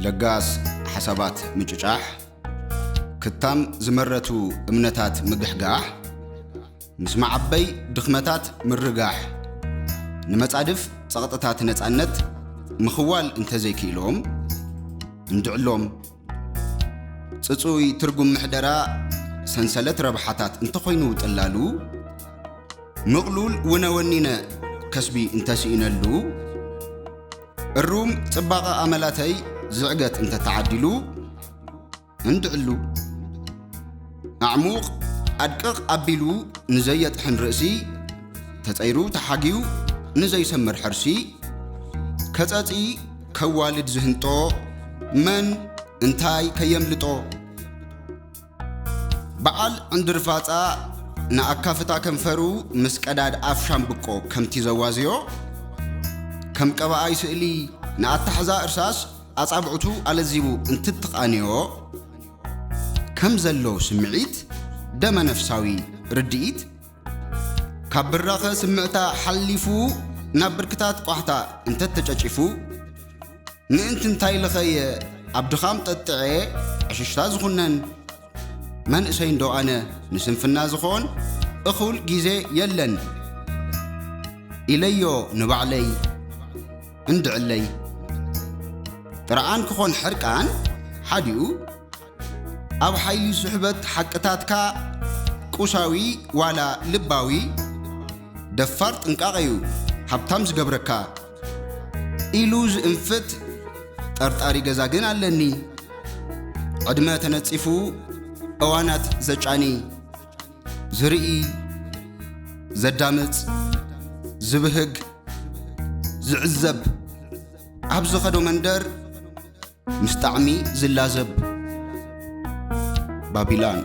ለጋስ ሓሳባት ምጭጫሕ፣ ክታም ዝመረቱ እምነታት ምግሕጋሕ፣ ምስ መዓበይ ድኽመታት ምርጋሕ፣ ንመጻድፍ ጸቕጥታት ነጻነት ምኽዋል እንተዘይክኢሎም፣ እንድዕሎም። ጽጹይ ትርጉም ምሕደራ ሰንሰለት ረብሓታት እንተኾይኑ ጥላሉ፣ ምቕሉል ውነ ወኒነ ከስቢ እንተስኢነሉ፣ እሩም ጽባቐ ኣመላተይ ዝዕገት እንተተዓዲሉ፣ እንድዕሉ። ኣዕሙቕ ኣድቅቕ ኣቢሉ ንዘየጥሕን ርእሲ፣ ተጸይሩ ተሓግዩ ንዘይሰምር ሕርሲ፣ ከጸጺ ከዋልድ ዝህንጦ፣ መን እንታይ ከየምልጦ። በዓል ዕንድርፋጻ ንኣካፍታ ከንፈሩ ምስ ቀዳድ ኣፍ ሻምብቆ ከምቲ ዘዋዝዮ፣ ከም ቀባኣይ ስእሊ ንኣታሕዛ እርሳስ ኣጻብዕቱ ኣለዚቡ እንትትቓንዮ፣ ከም ዘሎ ስምዒት ደመ ነፍሳዊ ርድኢት፣ ካብ ብራኸ ስምዕታ ሓሊፉ ናብ ብርክታት ቋሕታ እንተተጨጪፉ፣ ምእንቲ እንታይ ልኸየ ኣብ ድኻም ጠጥዐ ዕሽሽታ ዝኹነን መንእሰይ እንዶ ኣነ፣ ንስንፍና ዝኾን እኹል ግዜ የለን ኢለዮ ንባዕለይ። እንድዕለይ ጥርዓን ክኾን ሕርቃን ሓዲኡ፣ ኣብ ሓይሊ ስሕበት ሓቅታትካ ቁሳዊ ዋላ ልባዊ፣ ደፋር ጥንቃቐ'ዩ ሃብታም ዝገብረካ ኢሉ ዝእንፍት ጠርጣሪ ገዛ ግን ኣለኒ። ዕድመ ተነጺፉ እዋናት ዘጫኒ፣ ዝርኢ፣ ዘዳምጽ፣ ዝብህግ፣ ዝዕዘብ፣ ኣብ ዝኸዶ መንደር ምስ ጣዕሚ ዝላዘብ። ባቢላን።